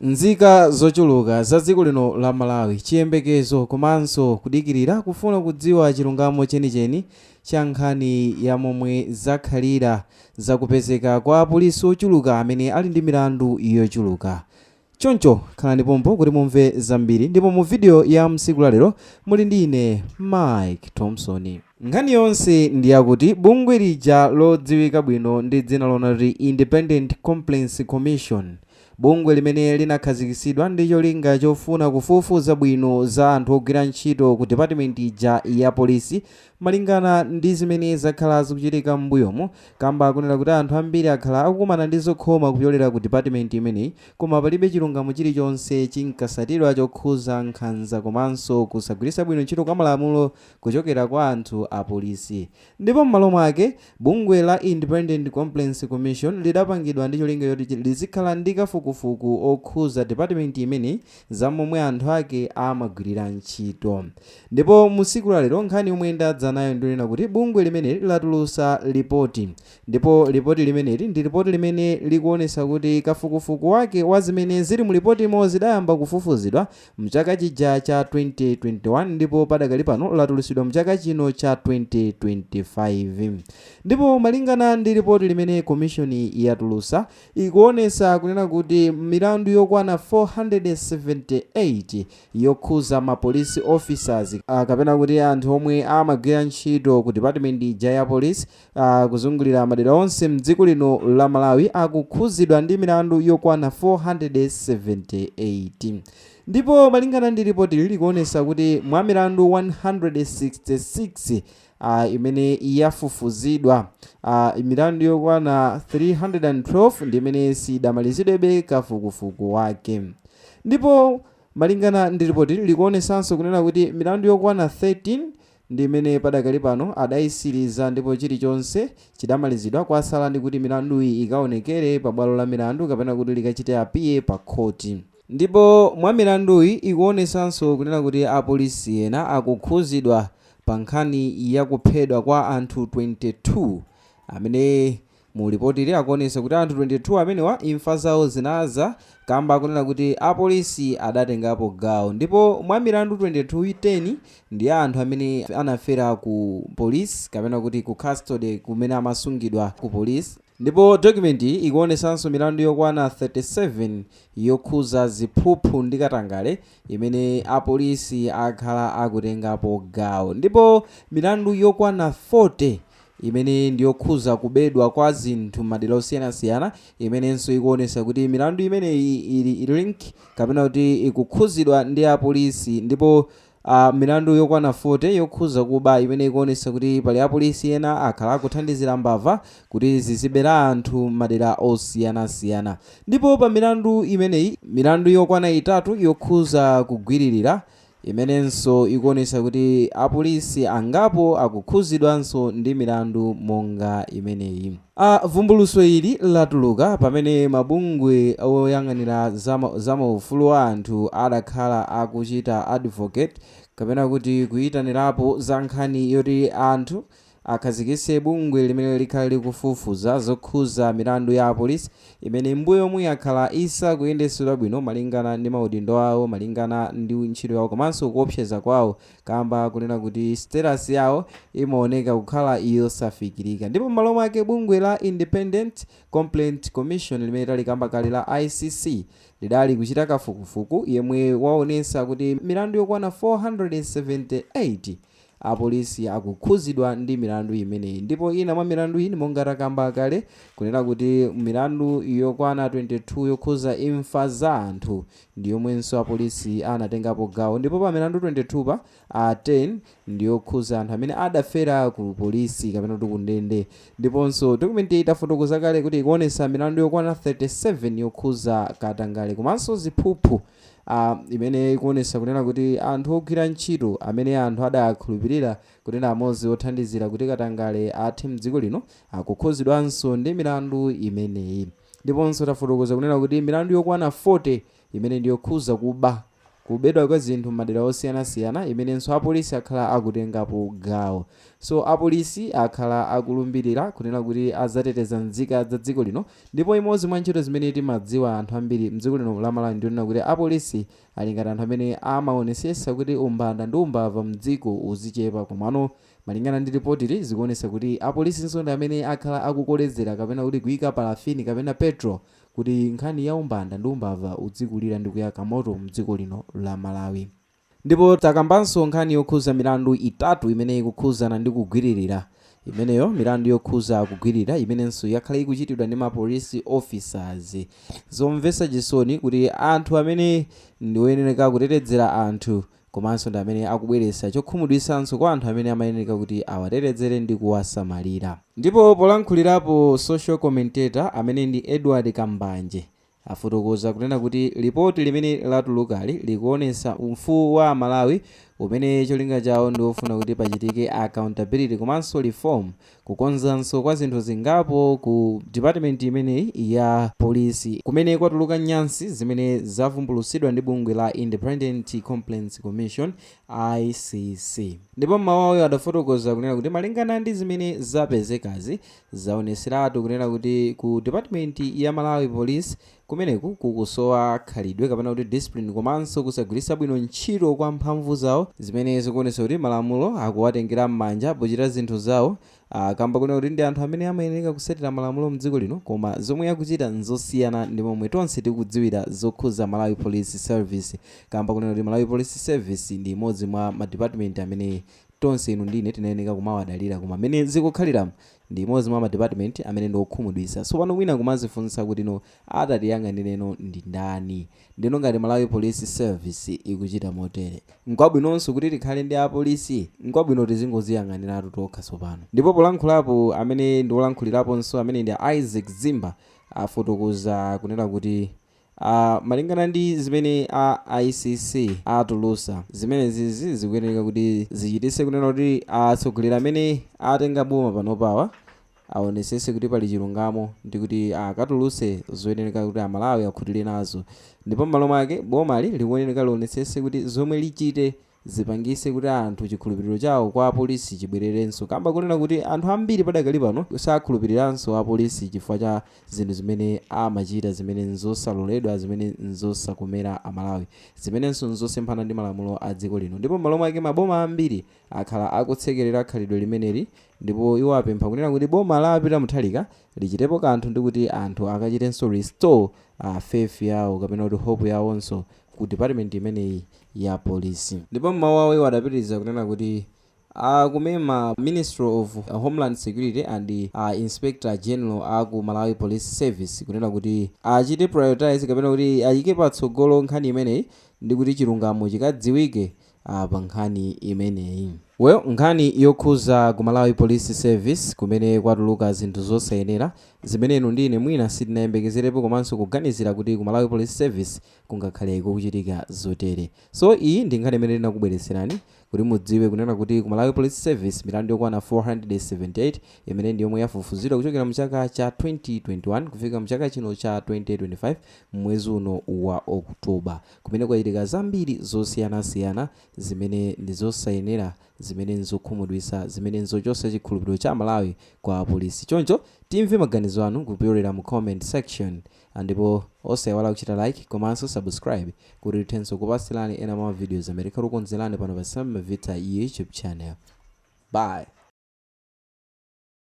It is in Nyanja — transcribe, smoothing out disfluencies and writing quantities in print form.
Nzika zochuluka za dziko lino la Malawi chiyembekezo komanso kudikirira kufuna kudziwa chilungamo chenicheni cha nkhani ya momwe zakhalira zakupezeka kwa apolisi ochuluka amene ali ndi milandu yochuluka. Choncho khalani pompo kuti mumve zambiri, ndipo mu video ya msiku lalero muli ndi ine, Mike Thompson. Nkhani yonse ndi yakuti bungwe lija lodziwika bwino ndi dzina lonati Independent Complaints Commission, bungwe limene linakhazikitsidwa ndi cholinga chofuna kufufuza bwino za anthu ogwira ntchito ku department ija ya polisi malingana ndi zimene zakhala zikuchitika m'mbuyomu, kamba kunena kuti anthu ambiri akhala akukumana ndi zokhoma kupyolera ku department imeneyi, koma palibe chilungamo chilichonse chinkasatidwa chokhuza nkhanza komanso kusagwiritsa bwino ntchito kwa malamulo kuchokera kwa anthu a polisi. Ndipo m'malo mwake, bungwe la Independent Complaints Commission lidapangidwa ndi cholinga choti lizikhala ndi kafukufuku okhuza department imeneyi za momwe anthu ake amagwirira ntchito. Ndipo mu tsiku la lero nkhani yomwe ndadza nayo ndionena kuti bungwe limeneli latulutsa lipoti, ndipo lipoti limeneli ndi lipoti limene likuonesa kuti kafukufuku wake wa zimene zili mu lipotimo zidayamba kufufuzidwa mchaka chija cha 2021, ndipo padakali pano latulutsidwa mchaka chino cha 2025. Ndipo malingana ndi lipoti limene komishoni yatulutsa, ikuonesa kunena kuti milandu yokwana 478 yokhuza ma police officers, kapena kuti anthu omwe amagwira ntchito ku department ija ya police, kuzungulira madera onse mdziko lino la Malawi, akukhuzidwa ndi milandu yokwana 478. Ndipo malingana ndi ripoti likuonesa kuti mwa milandu 166 imene yafufuzidwa, milandu yokwana 312 ndi imene sidamalizidwebe kafukufuku wake. Ndipo malingana ndi ripoti likuonesanso kunena kuti milandu yokwana 13 ndi imene padakali pano adayisiriza ndipo chilichonse chidamalizidwa, kwasala ndi kuti milanduyi ikaonekere pa bwalo la milandu kapena kuti likachite appear pa khoti. Ndipo mwa milanduyi ikuonesanso kunena kuti apolisi ena akukhuzidwa pa nkhani yakuphedwa kwa anthu 22, amene mu ripotili akuonesa kuti anthu 22 amenewa imfa zawo zinaza kamba kunena kuti apolisi adatengapo gawo. Ndipo mwa milandu 22, 10 ndi anthu amene anafera ku polisi kapena kuti ku custody, kumene amasungidwa ku polisi. Ndipo document iyi ikuonesanso milandu yokwana 37 yokhuza ziphuphu ndi katangale imene apolisi akhala akutengapo gawo, ndipo milandu yokwana 40 imene ndiyokhuza kubedwa kwa zinthu madera osiyanasiyana, imenenso ikuonesa kuti milandu imeneyi ili link kapena kuti ikukhuzidwa ndi apolisi. Ndipo milandu yokwana 40 yokhuza kuba imene ikuonesa kuti pali apolisi ena akhala akuthandizira mbava kuti zizibera anthu madera osiyanasiyana. Ndipo pa milandu imeneyi, milandu yokwana 3 yokhuza kugwiririra, imenenso ikuonesa kuti apolisi angapo akukhuzidwanso ndi milandu monga imeneyi. Vumbulutso ili latuluka pamene mabungwe oyang'anira za maufulu wa anthu adakhala akuchita advocate kapena kuti kuyitanirapo za nkhani yoti anthu akhazikitse bungwe limene likhale likufufuza zokhuza milandu ya apolisi imene mbuyo omwe yakhala isakuyendetsedwa bwino malingana ndi maudindo awo, malingana ndi ntchito yawo komanso kuopseza kwawo, kamba kunena kuti status yawo imaoneka kukhala yosafikirika. Ndipo m'malo mwake, bungwe la Independent Complaint Commission limene talikamba kale la ICC lidali kuchita kafukufuku yemwe waonesa kuti milandu yokwana 478 apolisi akukhuzidwa ndi milandu imeneyi. Ndipo ina mwa milandu iyi, monga takamba kale kunena kuti milandu yokwana 22 yokhuza imfa za anthu ndi yomwenso apolisi anatengapo gawo. Ndipo pa milandu 22 pa 10 ndi yokhuza anthu amene adafera ku polisi kapena kuti ku ndende. Ndiponso document itafotokoza kale kuti ikuonesa milandu yokwana 37 yokhuza katangale komanso ziphuphu, imene ikuonesa kunena kuti anthu ogwira ntchito amene anthu adakhulupirira kuti ndi amodzi othandizira kuti katangale athe mdziko lino akukhuzidwanso ndi milandu imeneyi. Ndiponso tafotokoza kunena kuti milandu yokwana 40 imene ndiyokhuza kuba. Kubedwa kwa zinthu m'madera osiyanasiyana imenenso apolisi akhala akutengapo gawo. So apolisi akhala akulumbirira kunena kuti azateteza nzika za dziko lino, ndipo imodzi mwa ntchito zimene timadziwa anthu ambiri mdziko lino la Malawi ndionena kuti apolisi ali ngati anthu amene amaonesesa kuti umbanda ndi umbava mdziko uzichepa. Komano malingana ndi ripotili, zikuonesa kuti apolisinso ndi amene akhala akukolezera kapena kuti kuyika parafini kapena petrol kuti nkhani ya umbanda ndi umbava udzikulira ndi kuyaka moto mdziko lino la Malawi. Ndipo takambanso nkhani yokhuza milandu itatu imene ikukhuzana ndi kugwiririra, imeneyo milandu yokhuza kugwirira imenenso yakhala ikuchitidwa ndi ma police officers. Zomvetsa chisoni kuti anthu amene ndi oyenereka kutetezera anthu komanso ndi amene akubweretsa chokhumudwitsanso kwa anthu amene amayenera kuti awatetezere ndi kuwasamalira. Ndipo polankhulirapo, social commentator amene ndi Edward Kambanje afotokoza kunena kuti lipoti limene latulukali likuonetsa mfuwu wa Amalawi umene cholinga chawo ndi ofuna kuti pachitike accountability komanso reform, kukonzanso kwa zinthu zingapo ku department imeneyi ya polisi, kumene kwatuluka nyansi zimene zavumbulutsidwa ndi bungwe la Independent Complaints Commission, ICC. Ndipo mmawayo adafotokoza kunena kuti malingana ndi zimene zapezekazi, zaoneseratu kunena kuti ku department ya Malawi Police kumeneku kukusowa khalidwe kapena kuti discipline, komanso kusagwiritsa bwino ntchito kwa mphamvu zawo, zimene zikuonetsa kuti malamulo akuwatengera m'manja pochita zinthu zawo, kamba kunena kuti ndi anthu amene amayenera kutsatira malamulo mdziko lino, koma zomwe akuchita nzosiyana ndi momwe tonse tikudziwira zokhuza Malawi Police Service, kamba kunena kuti Malawi Police Service ndi imodzi mwa madepartment amene tonse inu ndine tinayenera kumawadalira, koma amene zikukhaliramo ndi imodzi mwa madepartment amene ndi okhumudwitsa. So pano mwina kumazifunsa kuti no, atatiyang'anireno ndi ndani? Ndino ngati Malawi Police Service ikuchita motere, nkwabwinonso kuti tikhale ndi apolisi? Nkwabwino tizingoziyang'aniratu tokha tsopano. Ndipo polankhulapo, amene ndi olankhuliraponso amene ndi Isaac Zimba afotokoza kunena kuti malingana ndi zimene a ICC atulusa, zimene zizi zikuyenera kuti zichititse kunena kuti atsogoleri amene atenga boma panopawa aonesese kuti pali chilungamo ndi kuti akatuluse zoyenera kuti Amalawi akhutire nazo. Ndipo m'malo mwake bomali likuyenera lionesese kuti zomwe lichite zipangise kuti anthu chikhulupiriro chawo kwa apolisi chibwererenso, kamba kunena kuti anthu ambiri padakali pano sakhulupiriranso apolisi chifukwa cha zinthu zimene amachita zimene nzosaloledwa, zimene nzosakomera Amalawi, zimenenso nzosemphana ndi malamulo a dziko lino. Ndipo m'malo mwake maboma ambiri akhala akutsekerera khalidwe limeneli, ndipo iwo apempha kunena kuti boma la Peter Mutharika lichitepo kanthu ndi kuti anthu akachitenso restore faith yawo kapena kuti hope yawonso ku department imeneyi ya polisi. Ndipo mmawu awo iwo adapitiriza kunena kuti akumema Ministry of Homeland Security and Inspector General aku Malawi Police Service kunena kuti achite prioritize kapena kuti ayike patsogolo nkhani imeneyi ndi kuti chilungamo chikadziwike pa nkhani imeneyi. Well, nkhani yokhuza ku Malawi Police Service kumene kwatuluka zinthu zosayenera zimene inu ndine mwina sitinayembekezerepo komanso kuganizira kuti ku Malawi Police Service kungakhale kukuchitika zotere. So iyi ndi nkhani imene tinakubweretserani kuti mudziwe kunena kuti ku Malawi Police Service milandu yokwana 478 imene ndi yomwe yafufuzidwa kuchokera mchaka cha 2021 kufika mchaka chino cha 2025 mwezi uno wa Oktoba, kumene kwachitika zambiri zosiyanasiyana zimene ndi zosayenera, zimene nzokhumudwitsa, zimene nzochotsa chikhulupiriro cha Malawi kwa apolisi. Choncho timve maganizo anu kupyolera mu comment section, ndipo osayiwala kuchita like komanso subscribe kuti tithenso kupatsilani ena mwa videos amene tikukonzerani pano pa Sam Mavita YouTube channel. Bye.